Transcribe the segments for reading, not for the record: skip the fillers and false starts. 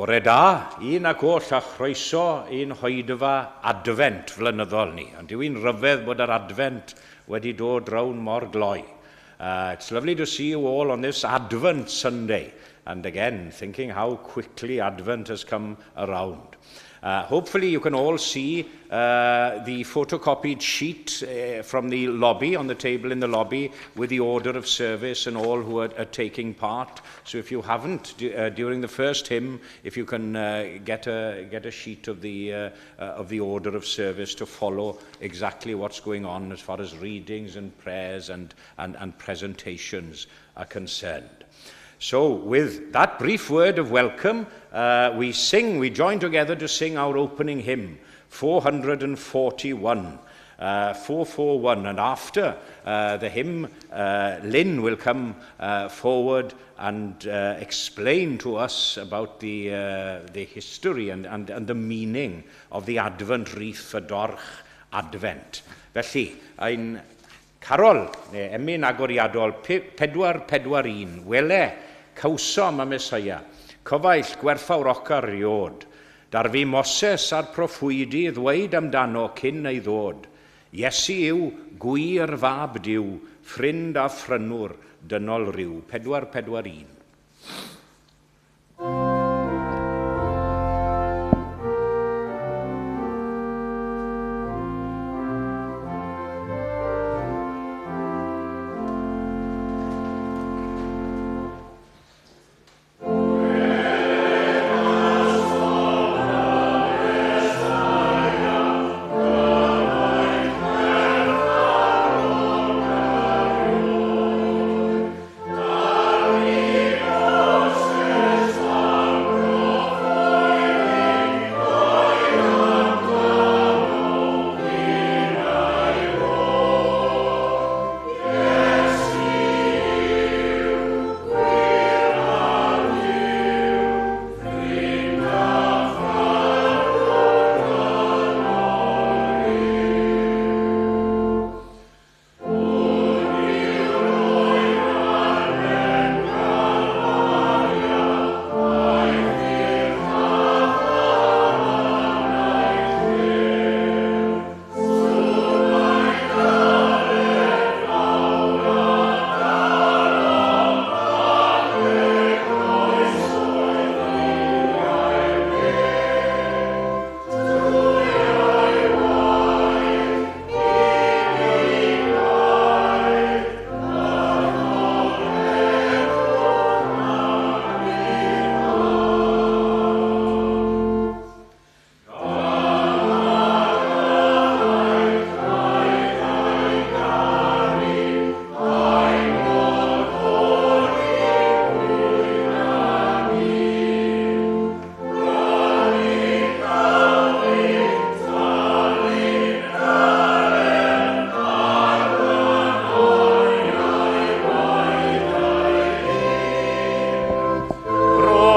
Bore da, un ac oll a chroeso i'n hoedfa Adfent flynyddol ni. Ond yw hi'n rhyfedd bod yr Adfent wedi dod rown mor gloi. It's lovely to see you all on this Advent Sunday. And again, thinking how quickly Advent has come around. Hopefully you can all see the photocopied sheet from the lobby, on the table in the lobby, with the order of service and all who are taking part. So if you haven't, during the first hymn, if you can get a sheet of the order of service to follow exactly what's going on as far as readings and prayers and presentations are concerned. So, with that brief word of welcome, we join together to sing our opening hymn, 441. 441, and after the hymn, Lynn will come forward and explain to us about the history and the meaning of the Advent wreath, y dorch Advent. Felly, ein carol, neu emyn agoriadol 441, "Wele, cawsom y Meseia, cyfaill gwerthfawroca 'rioed. Darfu Moses a'r proffwydi ddweud amdano cyn ei ddod. Iesu yw gwir fab Duw, ffrind a phrynwr dynol ryw." 441.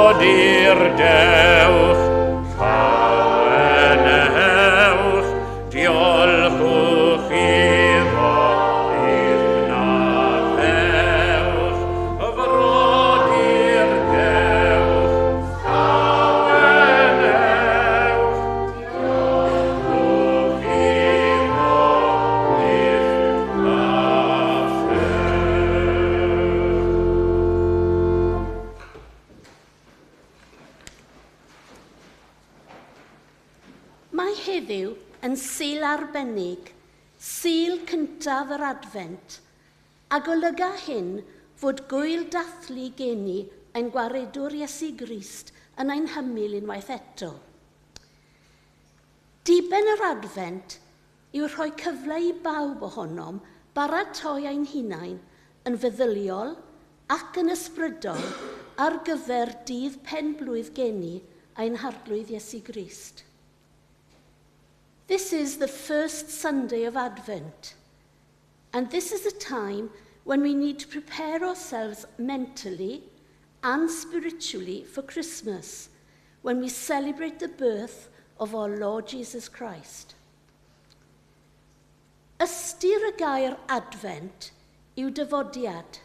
Brodyr dewch, llawenhewch, diolchwch iddo, byth na ddewch. Brodyr dewch, llawenhewch, diolchwch iddo, byth na ddewch. Mae heddiw yn Sul arbennig, Sul cyntaf yr Adfent, a golyga hyn fod gŵyl dathlu geni ein Gwaredwr Iesu Grist yn ein hymyl unwaith eto. Diben yr Adfent yw rhoi cyfle i bawb ohonom baratoi ein hunain yn feddyliol ac yn ysbrydol ar gyfer dydd pen-blwydd geni ein Harglwydd Iesu Grist. This is the first Sunday of Advent, and this is a time when we need to prepare ourselves mentally and spiritually for Christmas, when we celebrate the birth of our Lord Jesus Christ. Ystyr y gair Advent yw dyfodiad,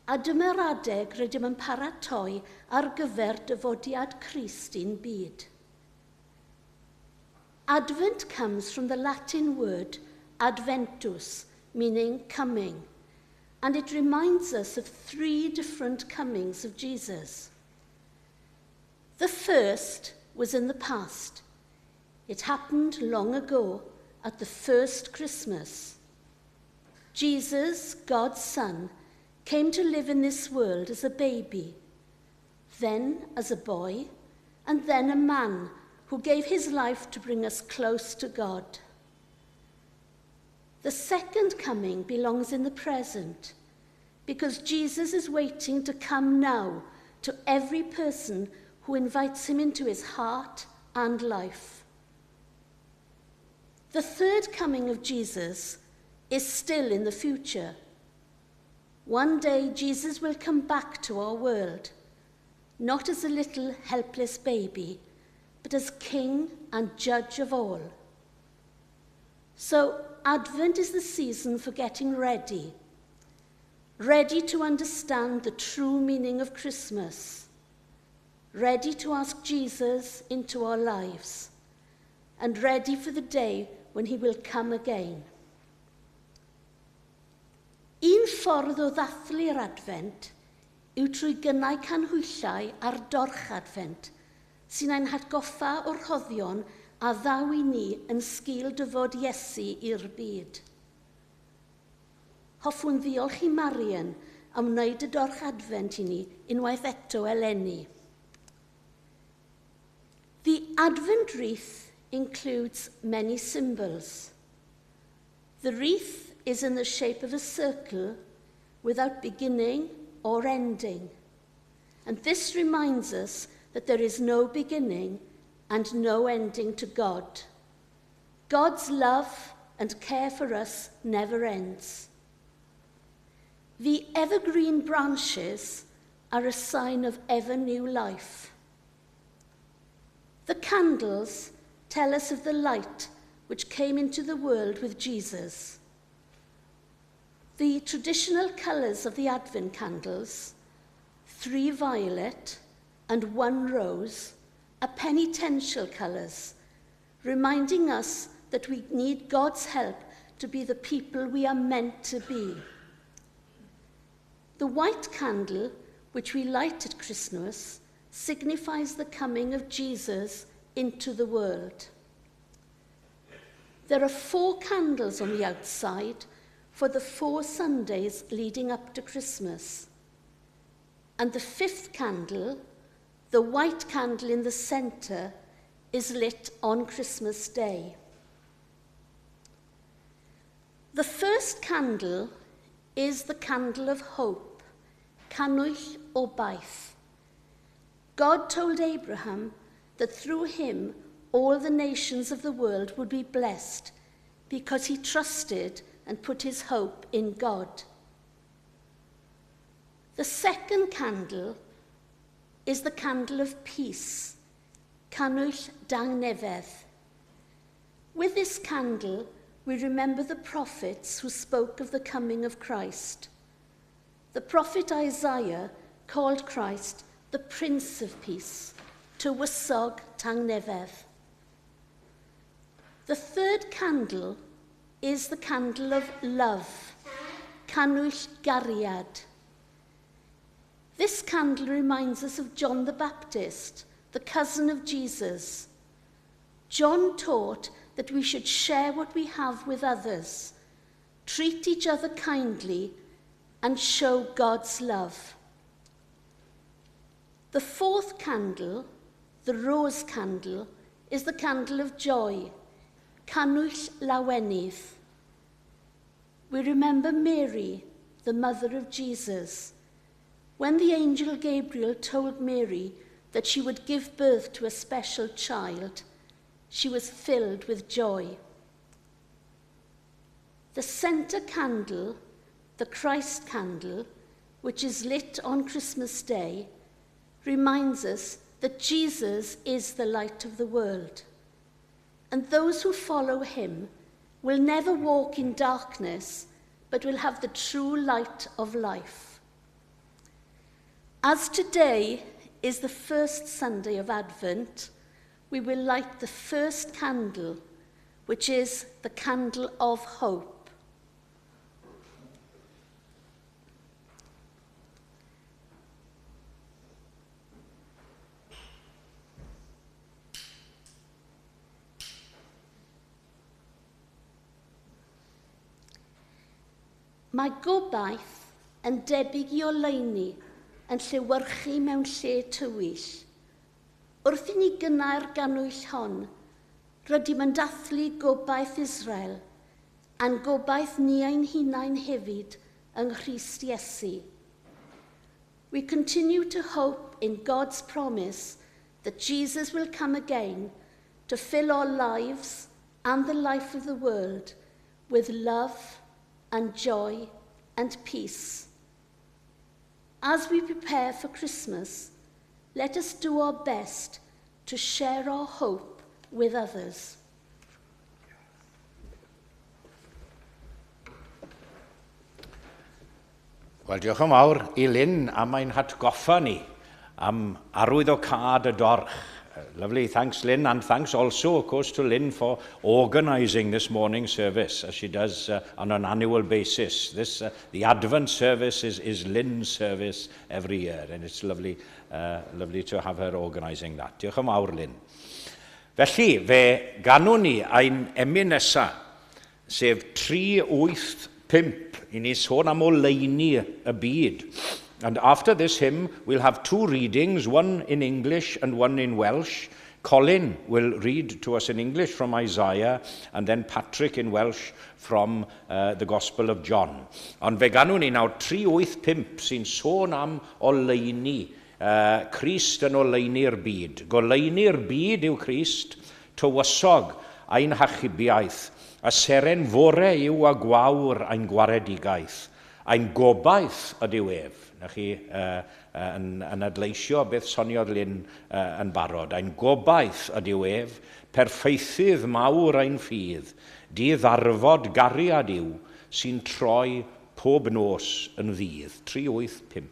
A dyma'r adeg rydym yn paratoi ar gyfer dyfodiad Crist i'n byd. Advent comes from the Latin word adventus, meaning coming, and it reminds us of three different comings of Jesus. The first was in the past. It happened long ago at the first Christmas. Jesus, God's Son, came to live in this world as a baby, then as a boy, and then a man who gave his life to bring us close to God. The second coming belongs in the present, because Jesus is waiting to come now to every person who invites him into his heart and life. The third coming of Jesus is still in the future. One day Jesus will come back to our world, not as a little helpless baby, but as king and judge of all. So Advent is the season for getting ready, ready to understand the true meaning of Christmas, ready to ask Jesus into our lives, and ready for the day when he will come again. Un ffordd o ddathlu'r Advent yw trwy gynnau canhwyllau ar dorch Advent, sy'n ein hatgoffa o'r rhoddion a ddaw i ni yn sgil dyfod Iesu i'r byd. Hoffwn ddiolch i Marian am wneud y dorch Advent i ni unwaith eto eleni. The Advent wreath includes many symbols. The wreath is in the shape of a circle without beginning or ending. And this reminds us that there is no beginning and no ending to God. God's love and care for us never ends. The evergreen branches are a sign of ever new life. The candles tell us of the light which came into the world with Jesus. The traditional colours of the Advent candles, 3 violet and 1 rose, are penitential colours, reminding us that we need God's help to be the people we are meant to be. The white candle, which we light at Christmas, signifies the coming of Jesus into the world. There are 4 candles on the outside for the 4 Sundays leading up to Christmas. And the 5th candle, the white candle in the centre, is lit on Christmas Day. The first candle is the candle of hope, Cannwyll Obaith. God told Abraham that through him all the nations of the world would be blessed because he trusted and put his hope in God. The second candle is the candle of peace, Cannwyll Dangnefedd. With this candle, we remember the prophets who spoke of the coming of Christ. The prophet Isaiah called Christ the Prince of Peace, Tywysog Tangnefedd. The third candle is the candle of love, Cannwyll Gariad. This candle reminds us of John the Baptist, the cousin of Jesus. John taught that we should share what we have with others, treat each other kindly, and show God's love. The fourth candle, the rose candle, is the candle of joy, Cannwyll Lawenydd. We remember Mary, the mother of Jesus. When the angel Gabriel told Mary that she would give birth to a special child, she was filled with joy. The centre candle, the Christ candle, which is lit on Christmas Day, reminds us that Jesus is the light of the world, and those who follow him will never walk in darkness, but will have the true light of life. As today is the first Sunday of Advent, we will light the first candle, which is the candle of hope. Mae gobaith yn debyg i oleuni yn llewyrchu mewn lle tywyll. Wrth i ni gynnau'r gannwyll hon, rydym yn dathlu gobaith Israel, a'n gobaith ni ein hunain hefyd yng Nghrist Iesu. We continue to hope in God's promise that Jesus will come again to fill our lives and the life of the world with love and joy and peace. As we prepare for Christmas, let us do our best to share our hope with others. Wel, diolch yn fawr i Lynn am ein hatgoffa ni am arwyddocâd y dorch. Lovely, thanks Lynn, and thanks also, of course, to Lynn for organising this morning service, as she does on an annual basis. The Advent service is Lynn's service every year, and it's lovely, lovely to have her organising that. Diolch yn fawr, Lynn. Felly, fe ganwn ni ein emyn nesa, sef 385, i ni sôn am oleuni y byd. And after this hymn, we'll have two readings, one in English and one in Welsh. Colin will read to us in English from Isaiah, and then Patrick in Welsh from the Gospel of John. Ond fe ganwn ni nawr 385 sy'n sôn am oleuni, Crist yn oleuni'r byd. Goleuni'r byd yw Crist, tywysog ein hachubiaeth, a seren fore yw a gwawr ein gwaredigaeth. Ein gobaith ydyw ef. Na chi yn adleisio beth soniodd Lynn yn barod. Ein gobaith ydyw ef, perffeithydd mawr ein ffydd, diddarfod gariad yw sy'n troi pob nos yn ddydd. 385.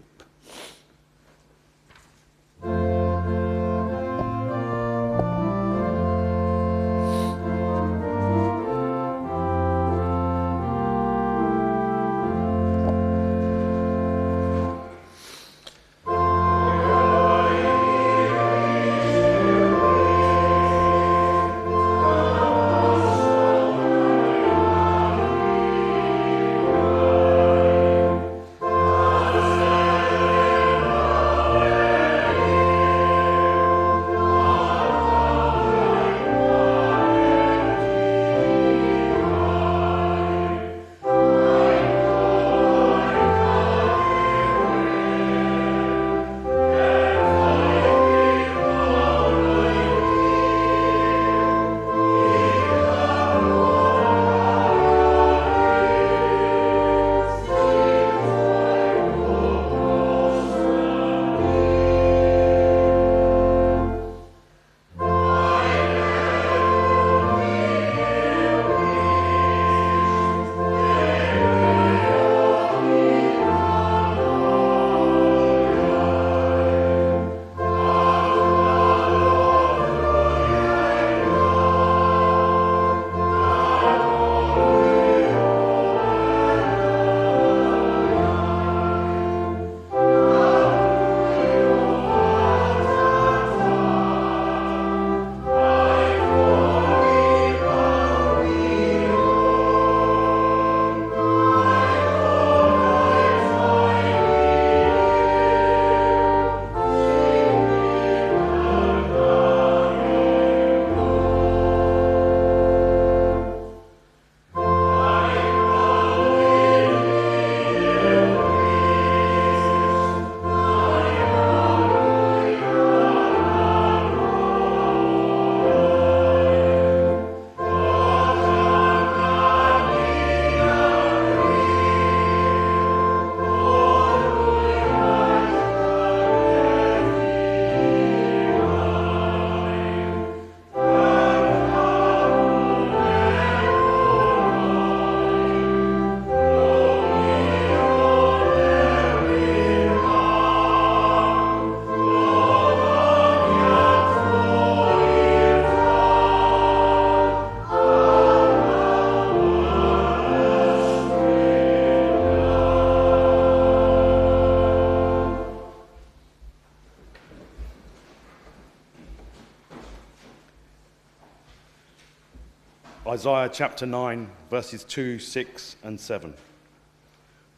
Isaiah chapter 9, verses 2, 6 and 7.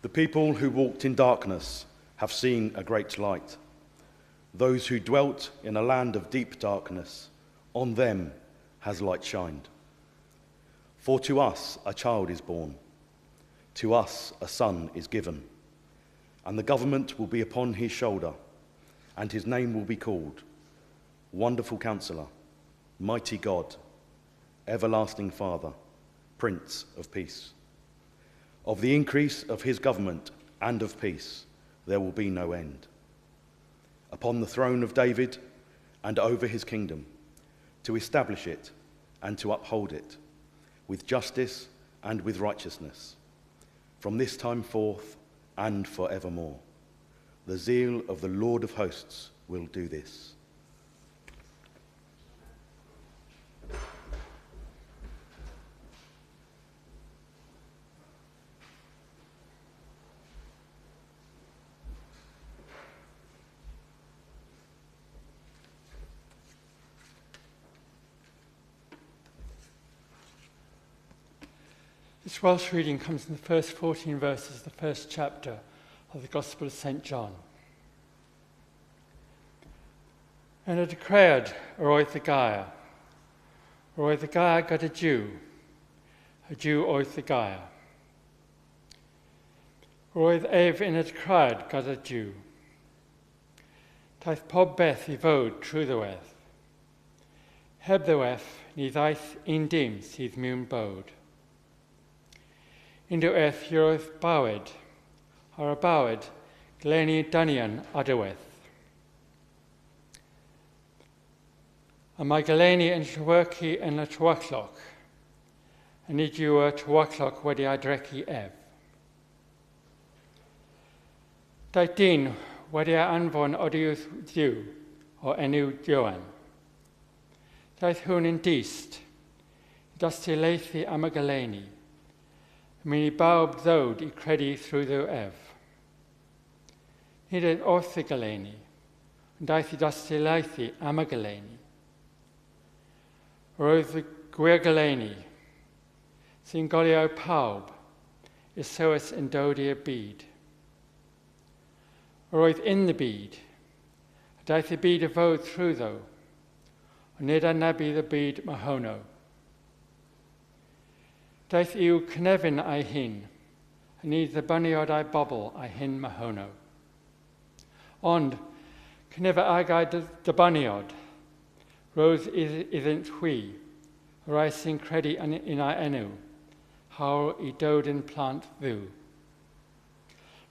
The people who walked in darkness have seen a great light. Those who dwelt in a land of deep darkness, on them has light shined. For to us a child is born, to us a son is given, and the government will be upon his shoulder, and his name will be called Wonderful Counselor, Mighty God, Everlasting Father, Prince of Peace. Of the increase of his government and of peace, there will be no end. Upon the throne of David and over his kingdom, to establish it and to uphold it, with justice and with righteousness, from this time forth and forevermore. The zeal of the Lord of hosts will do this. This Welsh reading comes in the first 14 verses of the first chapter of the Gospel of St. John. Yn y dechreuad yr oedd y gair. Yr oedd y gair gyda Duw, a Duw oedd y gair. Yr oedd ef yn y dechreuad gyda Duw. Daeth pob beth i fod trwy ddiwedd. Heb ddiwedd, ni ddaeth un dim sydd mewn bod. Ynddo ef yr oedd bywyd, ar y bywyd gleni dynion a diwedd. A mae goleuni yn llewyrchu yn y tywyllwch, a nid yw y tywyllwch wedi adrechu ef. Daeth dyn wedi ei anfon oddi wrth Dduw o enw Ioan. Daeth hwn yn dyst, i dystiolaethu am y goleuni, er mwyn i bawb ddod i credu trwyddo ef. Nid oedd wrth y goleuni, ond daeth i dystiolaethu am y goleuni. Yr oedd y gwir goleuni, sy'n goleuo pawb, eisoes yn dod i'r byd. Yr oedd yn y byd, a daeth y byd i fod trwyddo, ond nid adnabu y byd mohono. Daeth i'w cynefin ei hun, a ni dderbyniodd ei bobl ei hun mohono. Ond, cynifer ag ei derbyniodd, roedd iddynt hwy, y rhai sy'n credu yn ei enw, hawl i dod yn plant Dduw.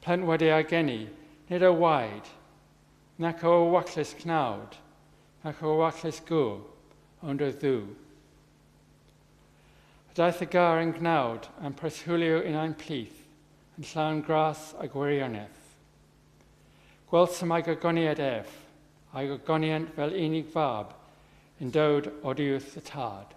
Plant wedi ei geni, nid o waed, nac o ewyllys cnawd, nac o ewyllys gŵr, ond o Dduw. A daeth y gair yn gnawd a'n preswylio yn ein plith, yn llawn gras a gwirionedd. Gwelsom ei gogoniant ef, a'i gogoniant fel unig fab, yn dod oddi wrth y Tad.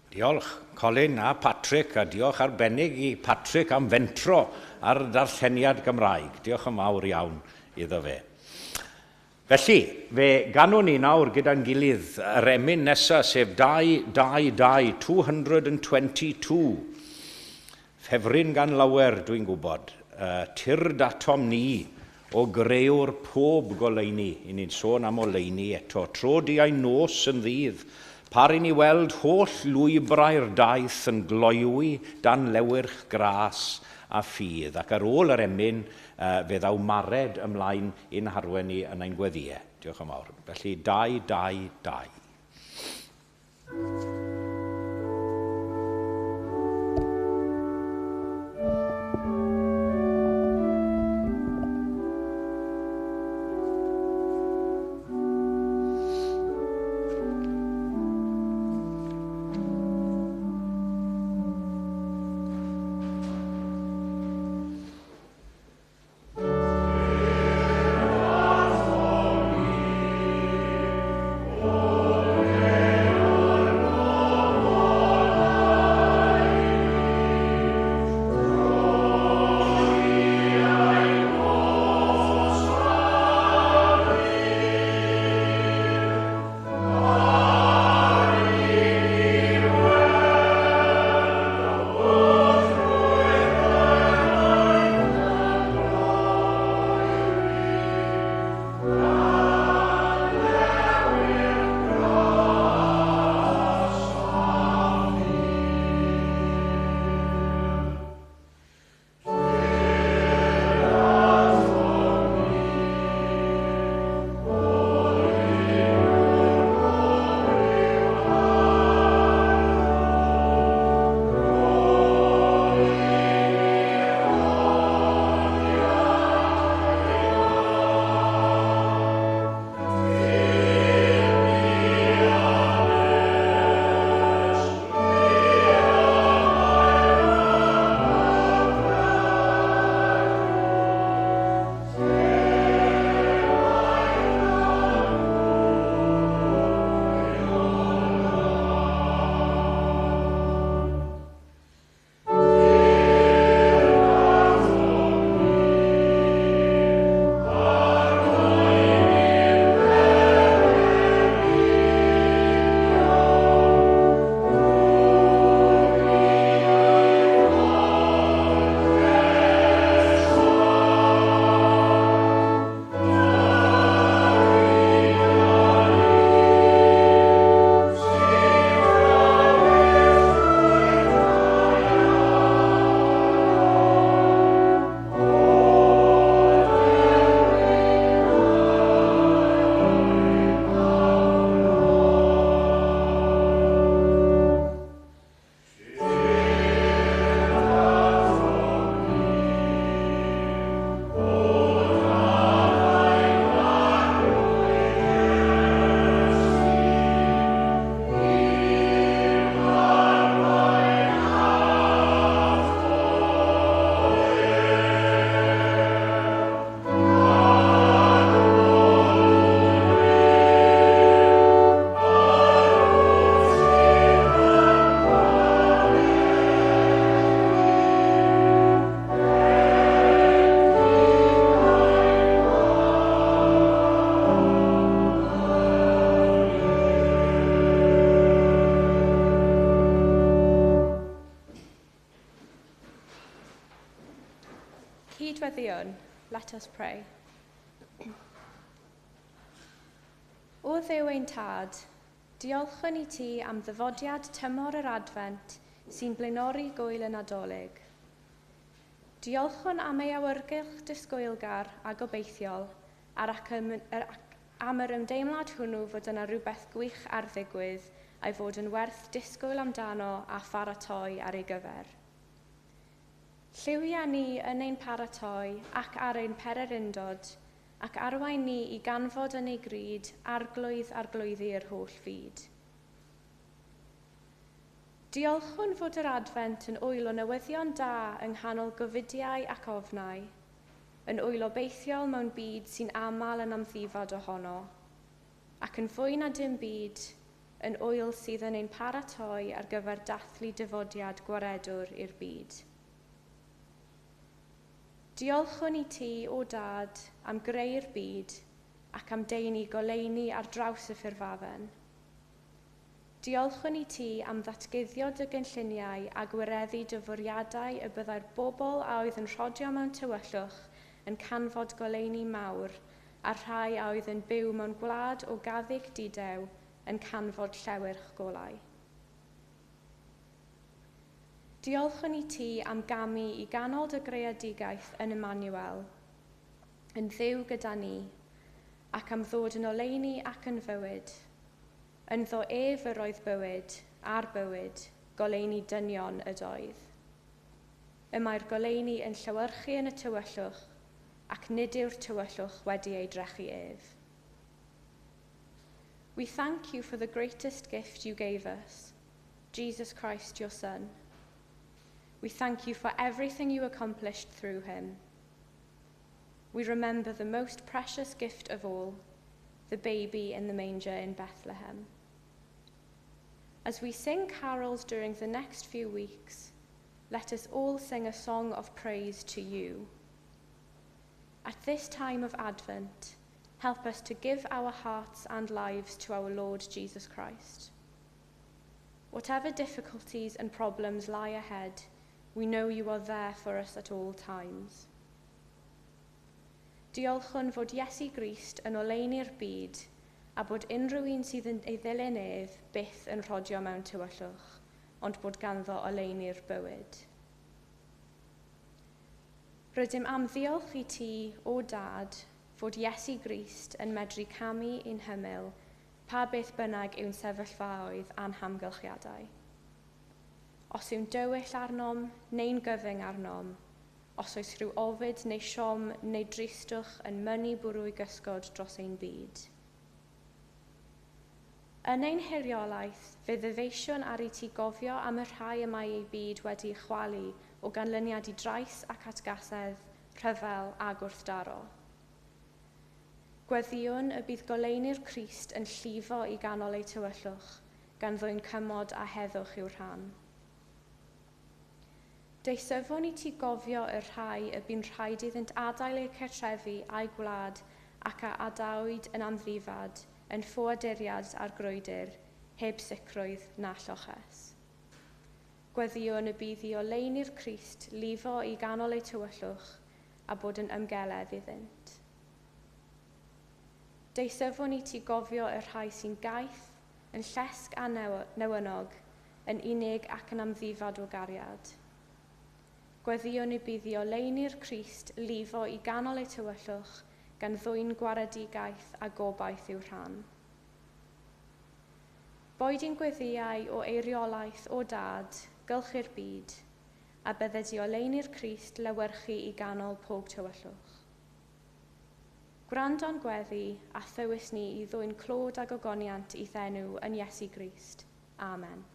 Diolch Colin a Patrick, a diolch arbennig i Patrick am fentro ar darlleniad Gymraeg. Diolch yn fawr iawn iddo fe. Felly, fe ganwn ni nawr gyda'n gilydd yr emyn nesaf, sef 222, 222. Ffefryn gan lawer, dwi'n gwybod. Tyrd atom ni o grëwr pob goleuni. I ni'n sôn am oleuni eto. Tro di ein nos yn ddydd, par i ni weld holl lwybrau'r daith yn gloywi dan lewyrch gras a ffydd. Ac ar ôl yr emyn, fe ddaw Mared ymlaen i'n harwen ni yn ein gweddïau. Diolch yn fawr. Felly, 2, 2, 2. Oh, Cydweddïwn, let us pray. O Dduw ein Tad, diolchwn i ti am ddyfodiad tymor yr Adfent sy'n blaenori gwyl y Nadolig. Diolchwn am ei awyrgylch disgwylgar a gobeithiol ar ac am, am yr ymdeimlad hwnnw fod yna rhywbeth gwych ar ddigwydd a'i fod yn werth disgwyl amdano a pharatoi ar ei gyfer. Lliwia ni yn ein paratoi ac ar ein pererindod, ac arwain ni i ganfod yn ei gryd arglwydd arglwyddi yr holl fyd. Diolchwn fod yr Adfent yn wyl o newyddion da yng nghanol gofidiau ac ofnau, yn wyl obeithiol mewn byd sy'n aml yn amddifad ohono, ac yn fwy na dim byd, yn wyl sydd yn ein paratoi ar gyfer dathlu dyfodiad gwaredwr i'r byd. Diolchwn i ti, o Dad, am greu'r byd ac am deini goleuni ar draws y ffurfafen. Diolchwn i ti am ddatguddio dy gynlluniau a gwireddu dy fwriadau y byddai'r bobl a oedd yn rhodio mewn tywyllwch yn canfod goleuni mawr a'r rhai a oedd yn byw mewn gwlad o gaddug didew yn canfod llewyrch golau. Diolchwn i ti am gamu i ganol dy greadigaeth yn Emmanuel, yn Dduw gyda ni, ac am ddod yn oleuni ac yn fywyd. Ynddo ef yr oedd bywyd, a'r bywyd, goleuni dynion ydoedd. Y mae'r goleuni yn llewyrchu yn y tywyllwch, ac nid yw'r tywyllwch wedi ei drechu ef. We thank you for the greatest gift you gave us, Jesus Christ, your Son. We thank you for everything you accomplished through him. We remember the most precious gift of all, the baby in the manger in Bethlehem. As we sing carols during the next few weeks, let us all sing a song of praise to you. At this time of Advent, help us to give our hearts and lives to our Lord Jesus Christ. Whatever difficulties and problems lie ahead, we know you are there for us at all times. Diolchwn fod Iesu Grist yn oleuni'r byd a bod unrhyw un sydd yn ei ddilyn ef byth yn rhodio mewn tywyllwch, ond bod ganddo oleuni'r bywyd. Rydym am ddiolch i ti, o Dad, fod Iesu Grist yn medru camu i'n hymyl, pa beth bynnag yw'n sefyllfaoedd a'n hamgylchiadau. Os yw'n dywyll arnom neu'n gyfyng arnom, os oes rhyw ofid neu siom neu dristwch yn mynnu bwrw ei gysgod dros ein byd. Yn ein hiriolaeth, fe ddyfeisiwn ar i ti gofio am y rhai y mae ei byd wedi chwalu o ganlyniad i drais ac atgasedd, rhyfel a gwrthdaro. Gweddïwn y bydd goleuni'r Crist yn llifo i ganol eu tywyllwch, gan ddwyn cymod a heddwch i'w rhan. Deisyfwn i ti gofio y rhai y bu'n rhaid iddynt adael eu cartrefi a'u gwlad ac a adawyd yn amddifad, yn ffoaduriad a'r grwydr, heb sicrwydd na lloches. Gweddïwn y bydd i oleuni'r Crist lifo i ganol eu tywyllwch a bod yn ymgeledd iddynt. Deisyfwn i ti gofio y rhai sy'n gaeth, yn llesg a newynog, yn unig ac yn amddifad o gariad. Gweddïwn y bydd i oleuni'r Crist lifo i ganol eu tywyllwch gan ddwyn gwaredigaeth a gobaith i'w rhan. Boed i'n gweddïau o eiriolaeth o Dad, gylchu'r byd, a bydded i oleuni'r Crist lewyrchu i ganol pob tywyllwch. Gwrando'n gweddi a thywys ni i ddwyn clod a gogoniant i'th enw yn Iesu Grist. Amen.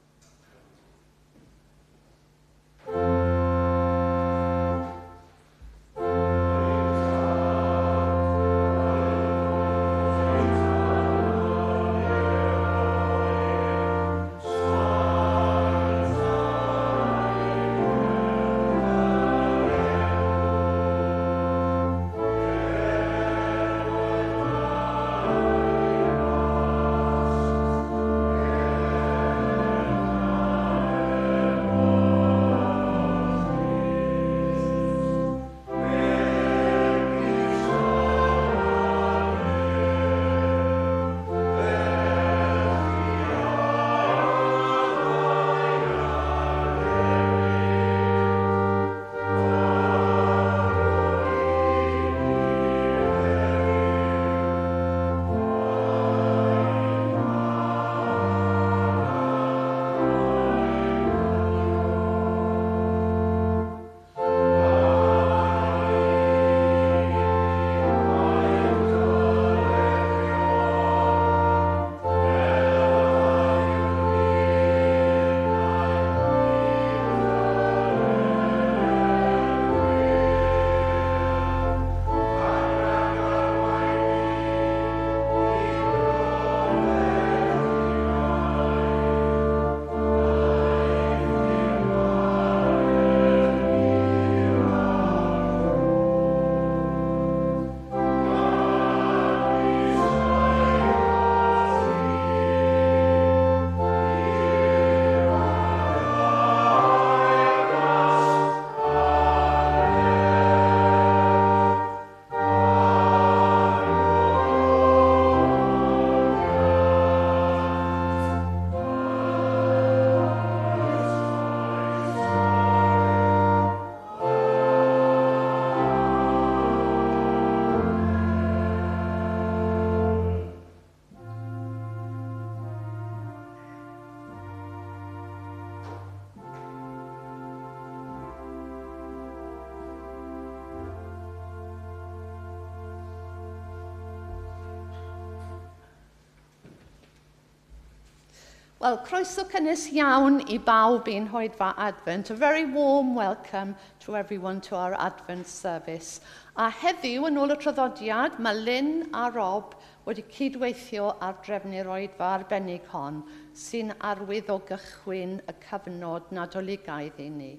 Wel, croeso cynnes iawn i bawb i'n hoedfa Advent. A very warm welcome to everyone to our Advent service. A heddiw, yn ôl y traddodiad, mae Lynn a Rob wedi cydweithio ar drefnu'r oedfa arbennig hon, sy'n arwydd o gychwyn y cyfnod nadoligaidd i ni.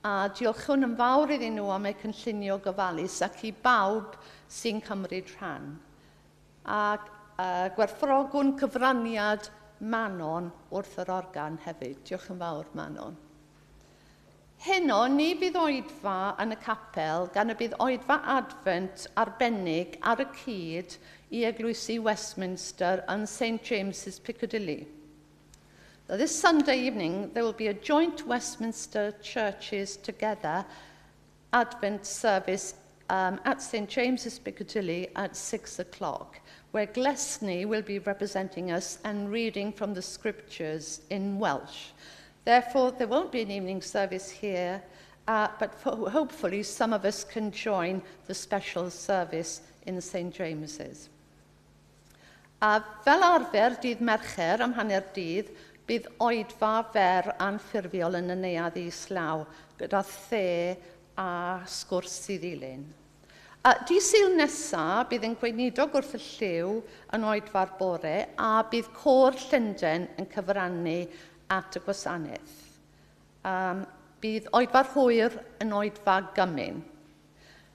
A diolchwn yn fawr iddyn nhw am eu cynllunio gofalus ac i bawb sy'n cymryd rhan. Ac gwerthfawrogwn cyfraniad Manon wrth yr organ hefyd. Diolch yn fawr, Manon. Heno, ni fydd oedfa yn y capel gan y bydd oedfa Advent arbennig ar y cyd i eglwysi Westminster yn St James's Piccadilly. Now, this Sunday evening, there will be a joint Westminster Churches Together Advent service at St James's Piccadilly at 6 o'clock, where Glesni will be representing us and reading from the scriptures in Welsh. Therefore, there won't be an evening service here, but hopefully some of us can join the special service in St James's. A fel arfer, dydd Mercher am hanner dydd, bydd oedfa fer anffurfiol yn y neuadd islaw gyda the a sgwrs i ddilyn. Dydd Sul nesaf, bydd ein gweinidog wrth y llyw yn oedfa'r bore a bydd côr Llundain yn cyfrannu at y gwasanaeth. Bydd oedfa'r hwyr yn oedfa gymun.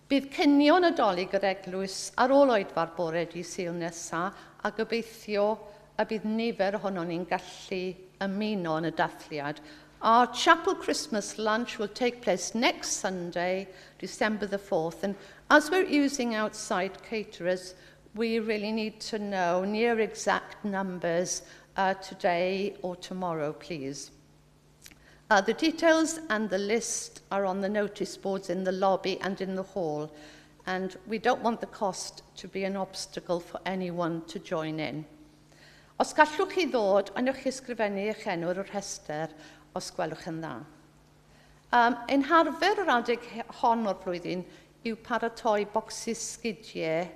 Bydd cinio Nadolig yr eglwys ar ôl oedfa'r bore dydd Sul nesaf a gobeithio y bydd nifer ohonon ni'n gallu ymuno yn y dathliad. Our chapel Christmas lunch will take place next Sunday, December the 4th. And as we're using outside caterers, we really need to know near exact numbers today or tomorrow, please. The details and the list are on the notice boards in the lobby and in the hall, and we don't want the cost to be an obstacle for anyone to join in. Os gallwch chi ddod, wnewch chi ysgrifennu eich enw ar y rhestr os gwelwch yn dda. Ein harfer yr adeg hon o'r flwyddyn yw paratoi bocsys sgidiau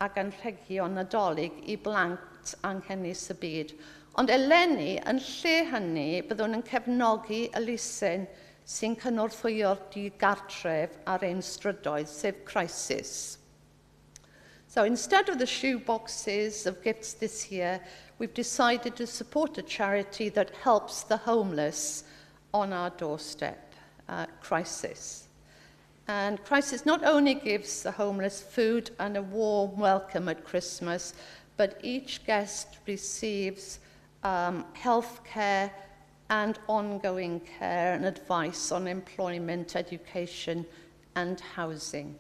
ac anrhegion Nadolig i blant anghenus y byd. Ond eleni, yn lle hynny, byddwn yn cefnogi elusen sy'n cynorthwyo'r digartref ar ein strydoedd, sef Crisis. So instead of the shoe boxes of gifts this year, we've decided to support a charity that helps the homeless on our doorstep, Crisis. And Crisis not only gives the homeless food and a warm welcome at Christmas, but each guest receives health care and ongoing care and advice on employment, education and housing.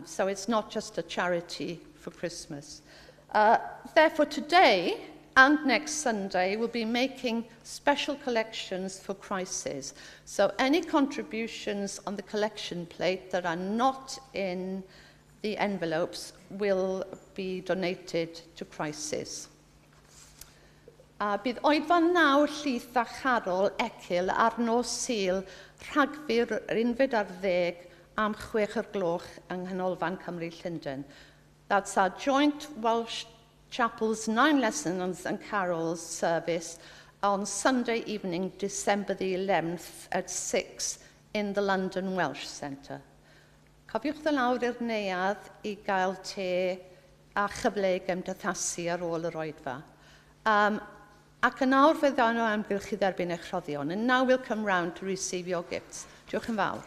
So it's not just a charity for Christmas. Therefore, today and next Sunday, we'll be making special collections for Crisis. So any contributions on the collection plate that are not in the envelopes will be donated to Crisis. A bydd oedfa naw llith a charol ecil ar nos Sul Rhagfyr yr 11 am 6 o'r gloch yng Nghanolfan Cymru Llundain. That's our joint Welsh Chapel's Nine Lessons and Carols service on Sunday evening, December the 11th at 6 in the London Welsh Centre. Cofiwch ddod lawr i'r neuadd i gael te a chyfle i gymdeithasu ar ôl yr oedfa. Ac yn awr fe ddown o amgylch i dderbyn eich rhoddion. And now we'll come round to receive your gifts. Diolch yn fawr.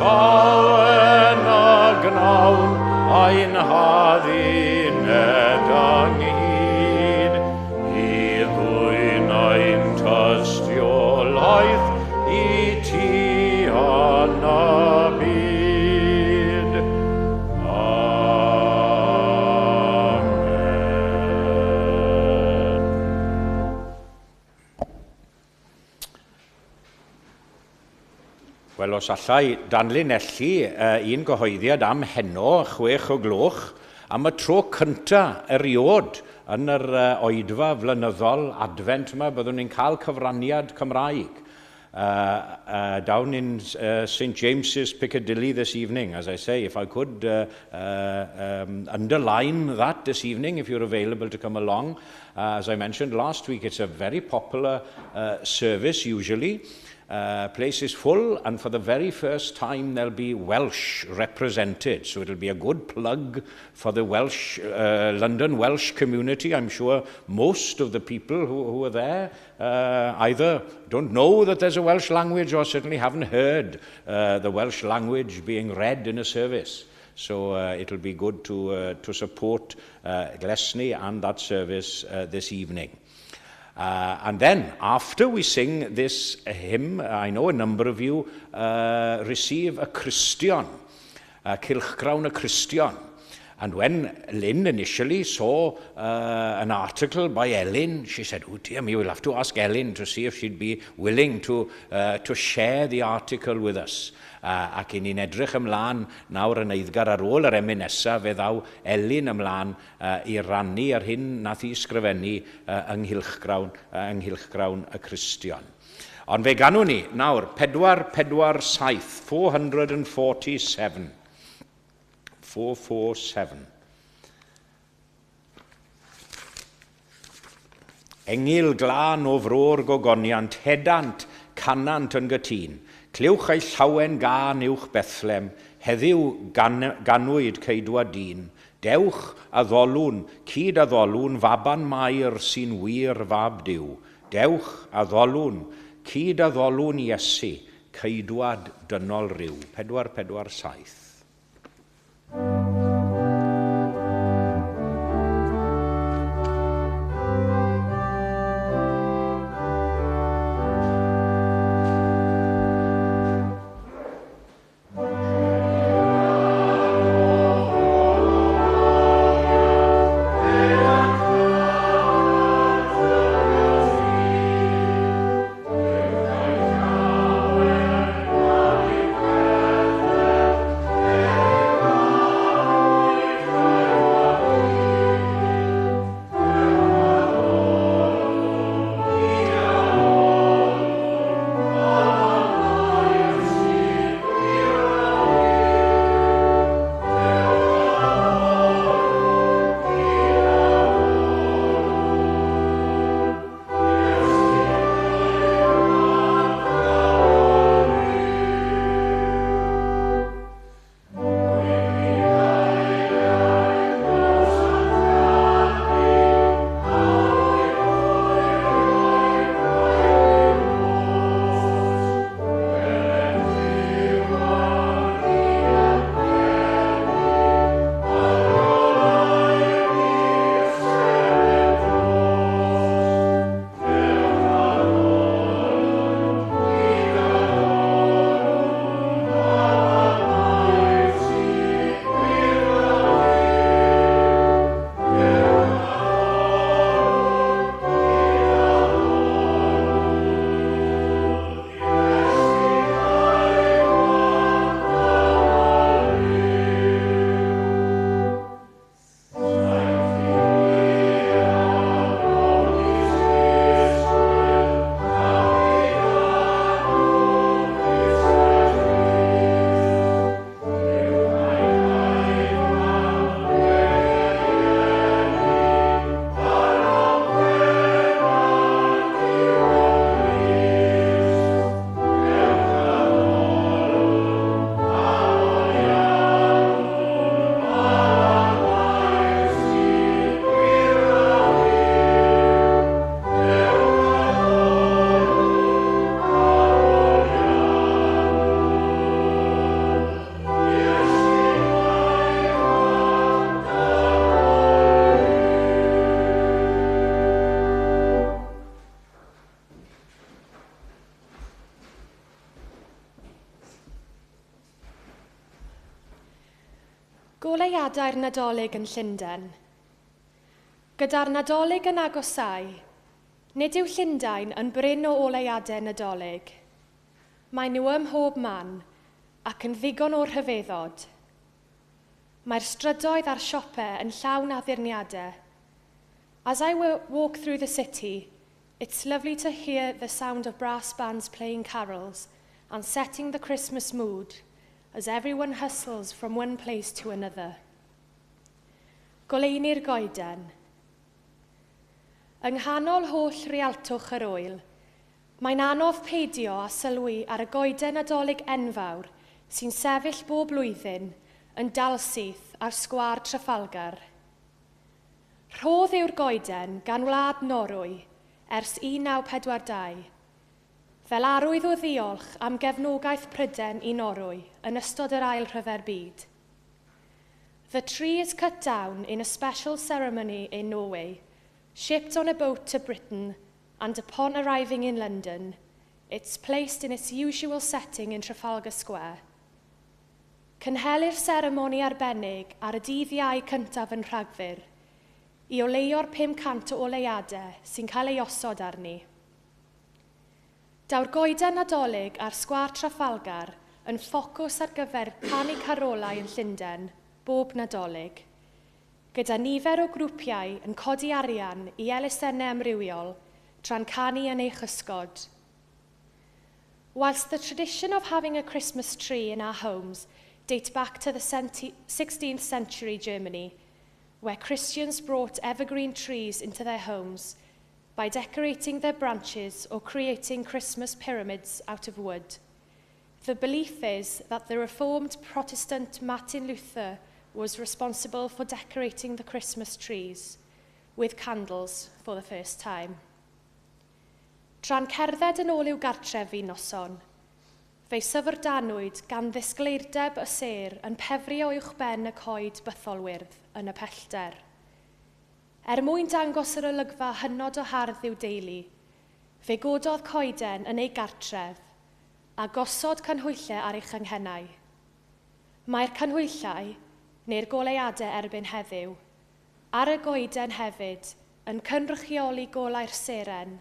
Llawen a gnawn ein hadduned ynghyd, i ddwyn ein tystiolaeth i ti yn y byd. Amen. Wel, os allai danlinellu un gyhoeddiad am heno, 6:00, am y tro cynta eriod yn yr oedfa flynyddol Advent yma, byddwn ni'n cael cyfraniad Cymraeg. Down in St James's Piccadilly this evening, as I say, if I could underline that this evening, if you're available to come along. As I mentioned last week, it's a very popular service usually. Place is full, and for the very first time there'll be Welsh represented. So it'll be a good plug for the Welsh, London Welsh community. I'm sure most of the people who are there either don't know that there's a Welsh language or certainly haven't heard the Welsh language being read in a service. So it'll be good to support Glesni and that service this evening. And then, after we sing this hymn, I know a number of you receive a Cristion, a Cylchgrawn y Cristion. And when Lynn initially saw an article by Ellen, she said, oh dear me, we'll have to ask Ellen to see if she'd be willing to share the article with us. Ac i ni'n edrych ymlaen nawr yn eiddgar ar ôl yr emyn nesaf, fe ddaw Elin ymlaen i rannu ar hyn nath i sgrifennu ynghylchgrawn y Cristion. Ond fe ganwn ni nawr 447, 447. 447. Engyl glân o fro'r gogoniant, hedant, canant yn gytûn. Clywch ei llawen gân uwch Bethlem, heddiw ganwyd ceidwad dyn. Dewch a ddolwn, cyd a ddolwn, faban Mair sy'n wir fab Duw. Dewch a ddolwn, cyd a ddolwn Iesu, ceidwad dynol ryw. 447. Goleuadau'r Nadolig yn Llundain. Gyda'r Nadolig yn agosau, nid yw Llundain yn brin o oleuadau Nadolig. Mae nhw ym mhob man ac yn ddigon o'r rhyfeddod. Mae'r strydoedd a'r siopau yn llawn addurniadau. As I walk through the city, it's lovely to hear the sound of brass bands playing carols and setting the Christmas mood as everyone hustles from one place to another. Goleuni'r goeden. Yng nghanol holl rialtwch yr ŵyl, mae'n anodd peidio â sylwi ar y goeden Nadolig enfawr sy'n sefyll bob blwyddyn yn dalsyth ar sgwâr Trafalgar. Rhodd yw'r goeden gan wlad Norwy ers 1942 fel arwydd o ddiolch am gefnogaeth Prydain i Norwy yn ystod yr Ail Rhyfel Byd. The tree is cut down in a special ceremony in Norway, shipped on a boat to Britain, and upon arriving in London, it's placed in its usual setting in Trafalgar Square. Cynhelir seremoni arbennig ar y dydd Iau cyntaf yn Rhagfyr i oleuo'r 500 o oleuadau sy'n cael ei osod arni. Daw'r goeden Nadolig ar Sgwâr Trafalgar yn ffocws ar gyfer canu carolau yn Llundain bob Nadolig, gyda nifer o grwpiau yn codi arian i elusennau amrywiol tra'n canu yn ei chysgod. Whilst the tradition of having a Christmas tree in our homes date back to the 16th century Germany, where Christians brought evergreen trees into their homes by decorating their branches or creating Christmas pyramids out of wood. The belief is that the Reformed Protestant Martin Luther was responsible for decorating the Christmas trees with candles for the first time. Tra'n cerdded yn ôl i'w gartref un noson, fe'i syfrdanwyd gan ddisgleirdeb y sêr yn pefru o uwchben y coed bytholwyrdd yn y pellter. Er mwyn dangos yr olygfa hynod o hardd i'w deulu, fe gododd coeden yn ei gartref a gosod canhwyllau ar ei changhennau. Mae'r canhwyllau, neu'r goleuadau erbyn heddiw, ar y goeden hefyd yn cynrychioli golau'r seren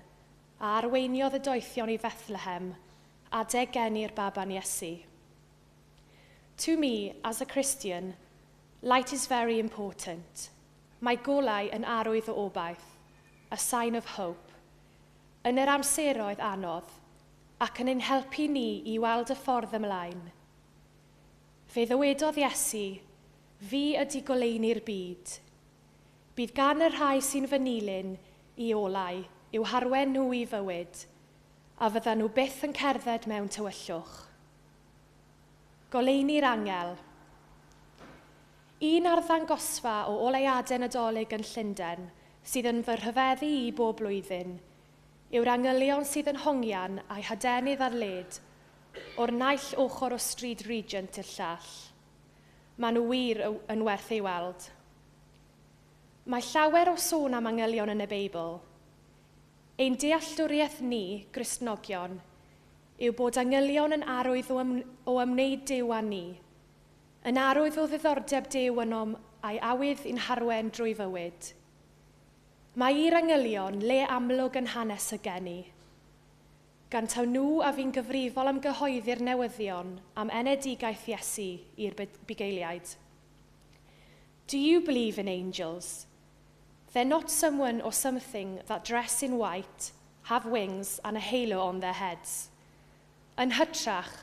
a arweiniodd y doethion i Bethlehem adeg geni'r baban Iesu. To me, as a Christian, light is very important. Mae golau yn arwydd o obaith, a sign of hope, yn yr amseroedd anodd ac yn ein helpu ni i weld y ffordd ymlaen. Fe ddywedodd Iesu, "Fi ydy goleuni'r byd. Bydd gan y rhai sy'n fy nilyn i olau i'w harwain nhw i fywyd, a fyddan nhw byth yn cerdded mewn tywyllwch." Goleuni'r angel. Un arddangosfa o oleuadau Nadolig yn Llundain sydd yn fy rhyfeddu i bob blwyddyn yw'r angylion sydd yn hongian a'u hadenydd ar led o'r naill ochr o Stryd Regent i'r llall. Maen nhw wir yn werth ei weld. Mae llawer o sôn am angylion yn y Beibl. Ein dealltwriaeth ni, Gristnogion, yw bod angylion yn arwydd o ymwneud Duw â ni, yn arwydd o ddiddordeb Duw ynom a'i awydd i'n harwain drwy fywyd. Mae i'r angylion le amlwg yn hanes y geni. Gan taw nhw a fu'n gyfrifol am gyhoeddi'r newyddion am enedigaeth Iesu i'r bugeiliaid. Do you believe in angels? They're not someone or something that dress in white, have wings and a halo on their heads. Yn hytrach,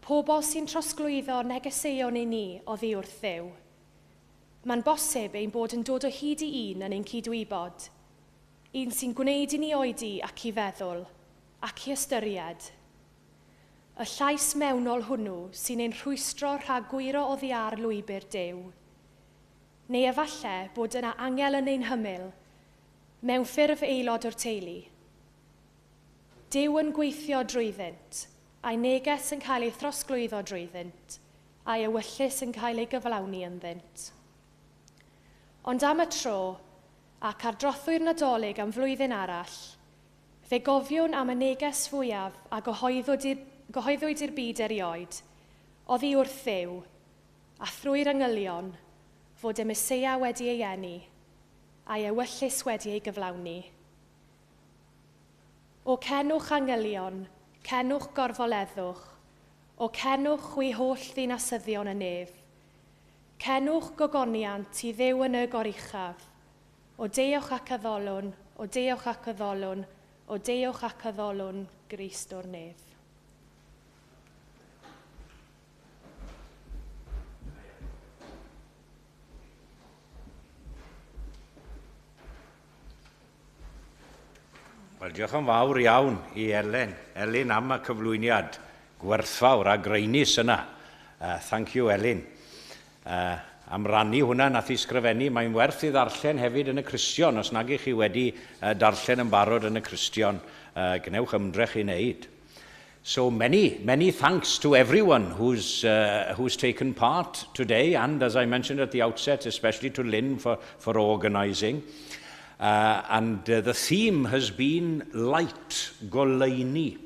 pobl sy'n trosglwyddo negeseuon i ni oddi wrth Dduw. Mae'n bosib ein bod yn dod o hyd i un yn ein cydwybod, un sy'n gwneud i ni oedi ac i feddwl, ac i ystyried. Y llais mewnol hwnnw sy'n ein rhwystro rhag gwyro oddi ar lwybr Duw. Neu efallai bod yna angel yn ein hymyl, mewn ffurf aelod o'r teulu. Duw yn gweithio drwyddynt, a'i neges yn cael ei throsglwyddo drwyddynt, a'i ewyllys yn cael ei gyflawni ynddynt. Ond am y tro, ac ar drothwy'r Nadolig am flwyddyn arall, fe gofiwn am y neges fwyaf a gyhoeddwyd i'r byd erioed, oddi wrth Dduw, a thrwy'r angylion, fod y Meseia wedi ei eni, a'i ewyllys wedi ei gyflawni. O cenwch angylion, cenwch gorfoleddwch, o cenwch chwi holl ddinasyddion y nef. Cenwch gogoniant i Dduw yn y goruchaf, o deuwch ac addolwn, o deuwch ac addolwn, o deuwch ac addolwn Grist o'r nef. Wel, diolch yn fawr iawn i Elen. Elin am y cyflwyniad gwerthfawr a graenus yna. Thank you, Elin. Am rannu hwnna nath i sgrifennu. Mae'n werth i ddarllen hefyd yn y Cristion. Os nag ych chi wedi darllen yn barod yn y Cristion, gwnewch ymdrech i wneud. So many, many thanks to everyone who's taken part today, and as I mentioned at the outset, especially to Lynn for organising. And the theme has been light, goleuni.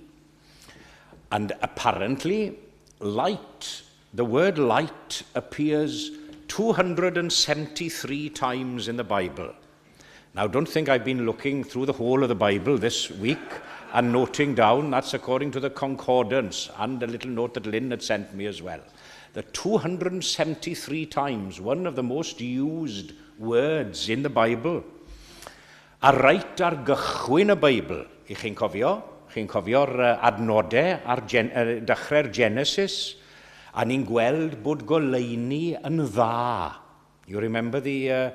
And apparently, light, the word light appears 273 times in the Bible. Now, don't think I've been looking through the whole of the Bible this week and noting down. That's according to the concordance and a little note that Lynn had sent me as well. The 273 times, one of the most used words in the Bible. A reit ar gychwyn y Beibl, i chi'n cofio? Chi'n cofio'r adnodau ar dechrau'r Genesis? A ni'n gweld bod goleuni yn dda. You remember the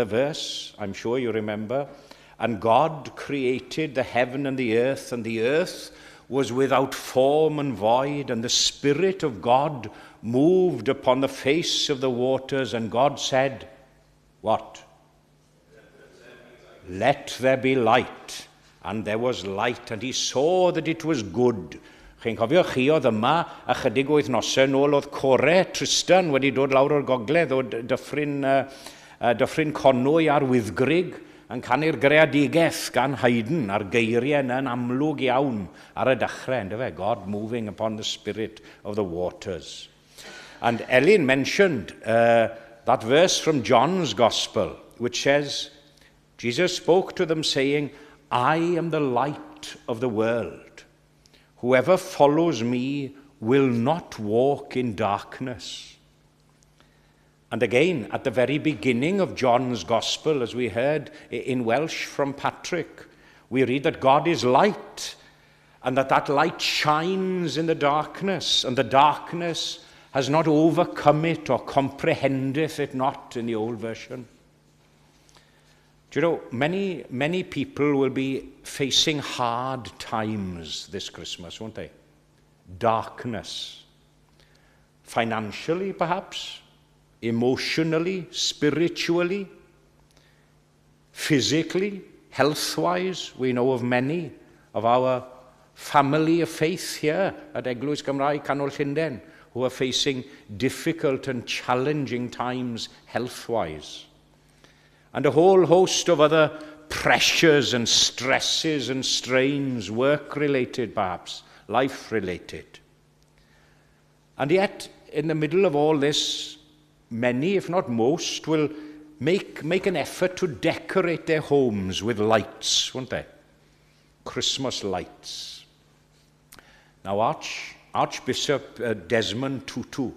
verse? I'm sure you remember. And God created the heaven and the earth, and the earth was without form and void, and the Spirit of God moved upon the face of the waters, and God said, what? Let there be light. And there was light, and he saw that it was good. Chi'n cofio chi oedd yma ychydig wythnosau nôl oedd core Tristan wedi dod lawr o'r gogledd o dyffryn Conwy a'r Wyddgrug yn canu'r greadigaeth gan Haydn a'r geiriau yna yn amlwg iawn ar y dechrau, ynddo fe? God moving upon the spirit of the waters. And Elin mentioned that verse from John's Gospel, which says, Jesus spoke to them, saying, I am the light of the world. Whoever follows me will not walk in darkness. And again, at the very beginning of John's Gospel, as we heard in Welsh from Patrick, we read that God is light and that that light shines in the darkness, and the darkness has not overcome it or comprehendeth it not in the old version. Do you know, many, many people will be facing hard times this Christmas, won't they? Darkness. Financially, perhaps, emotionally, spiritually, physically, health-wise. We know of many of our family of faith here at Eglwys Gymraeg Canol Llundain who are facing difficult and challenging times health-wise. And a whole host of other pressures and stresses and strains, work-related perhaps, life-related. And yet, in the middle of all this, many, if not most, will make an effort to decorate their homes with lights, won't they? Christmas lights. Now, Archbishop Desmond Tutu,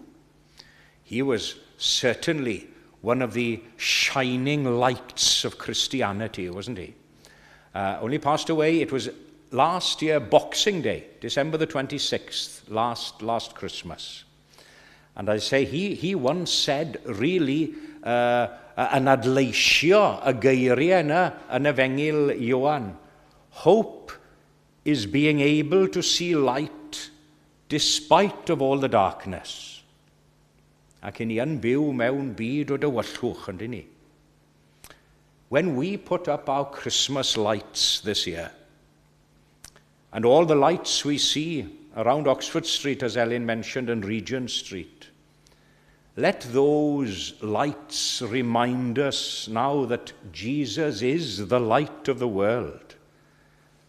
he was certainly one of the shining lights of Christianity, wasn't he? Only passed away, it was last year, Boxing Day, December the 26th, last Christmas. And I say, he once said, really, yn adleisio y geiriau yna yn Efengyl Ioan, "Hope is being able to see light despite of all the darkness." Ac i ni yn byw mewn byd o dywyllwch, yndyn ni? When we put up our Christmas lights this year, and all the lights we see around Oxford Street, as Ellen mentioned, and Regent Street, let those lights remind us now that Jesus is the light of the world.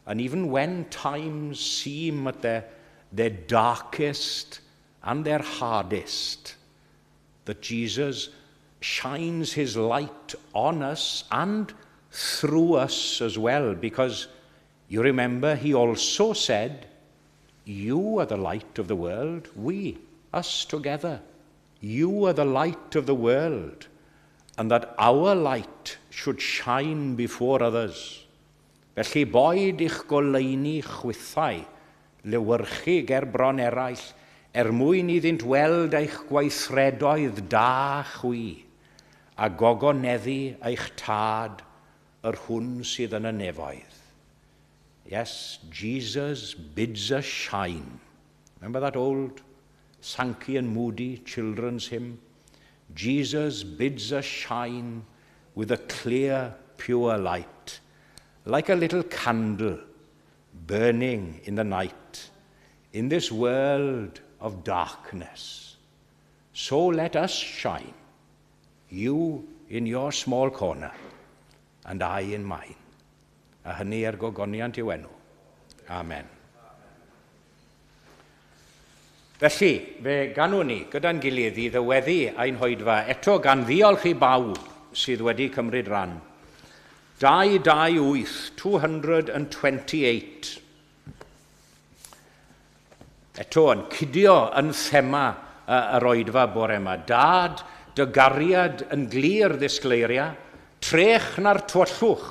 And even when times seem at their darkest and their hardest, That Jesus shines his light on us and through us as well, because you remember he also said, "You are the light of the world," we, us together. "You are the light of the world," and that our light should shine before others. Felly boed i'ch goleuni chwithau lewyrchu ger bron eraill mwyn iddynt weld eich gweithredoedd da chwi a gogoneddu eich Tad yr hwn sydd yn y nefoedd. Yes, Jesus bids us shine. Remember that old Sankey and Moody children's hymn? Jesus bids us shine with a clear, pure light, like a little candle burning in the night, in this world of darkness. So let us shine, you in your small corner, and I in mine. A hynny er gogoniant i'w enw. Amen. Felly, fe ganwn ni gyda'n gilydd i ddyweddu ein hoedfa eto gan ddiolch i bawb sydd wedi cymryd rhan. 228, 228. Eto yn cydio yn thema yr oedfa bore yma. Dad, dy gariad yn glir ddisgleiria, trech na'r tywyllwch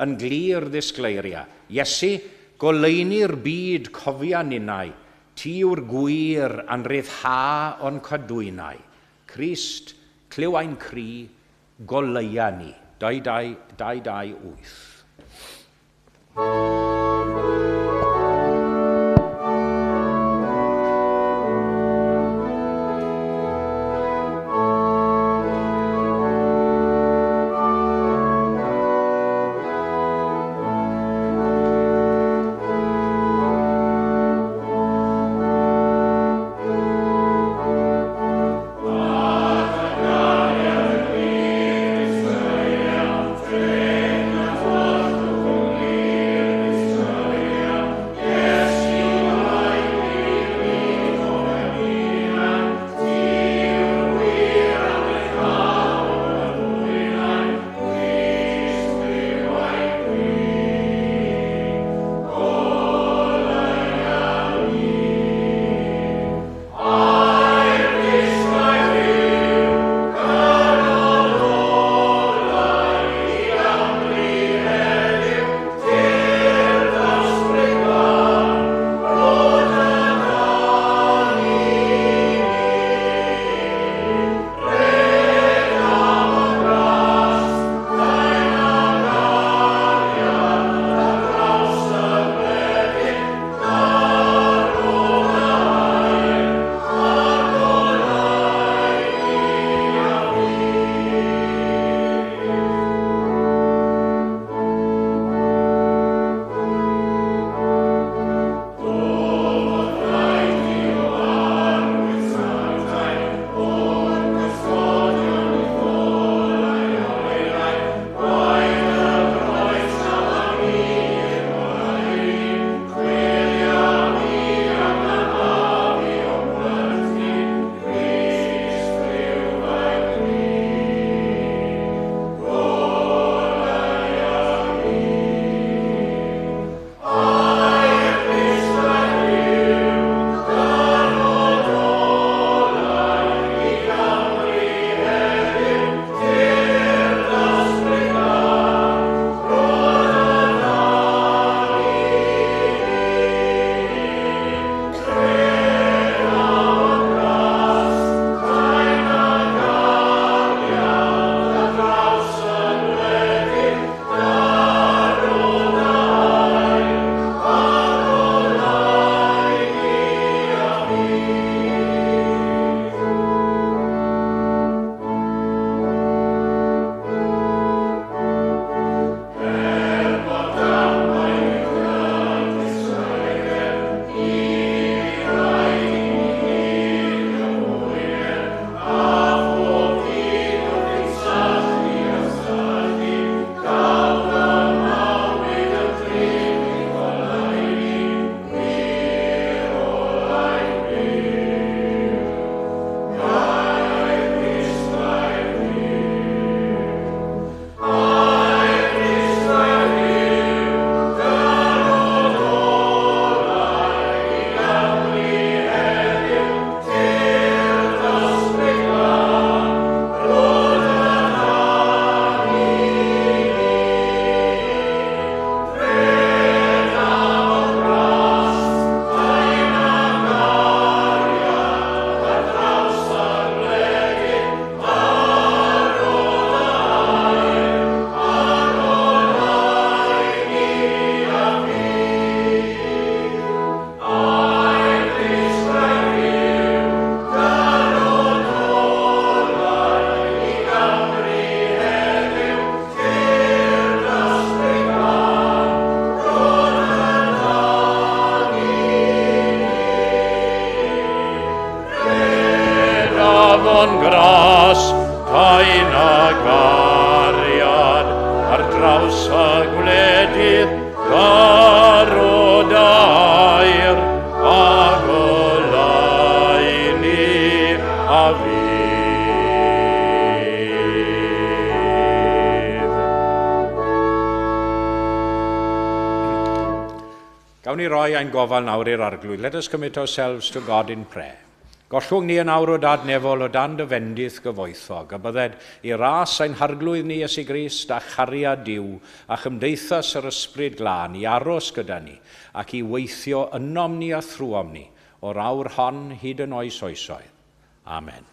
yn glir ddisgleiria. Iesu, goleuni'r byd cofia ninnau, ti yw'r gwir a'n ryddha o'n cadwynau. Crist, clyw ein cri, goleia ni. 2, 2, 2, 2, 8. Gawn ni roi ein gofal nawr i'r arglwydd. Let us commit ourselves to God in prayer. Gollwng ni yn awr o dad nefol o dan dy fendith gyfoethog, a bydded i ras ein harglwydd ni Iesu Grist a chariad Duw a chymdeithas yr ysbryd glân i aros gyda ni ac i weithio ynom ni a thrwom ni o'r awr hon hyd yn oes oesoedd. Amen.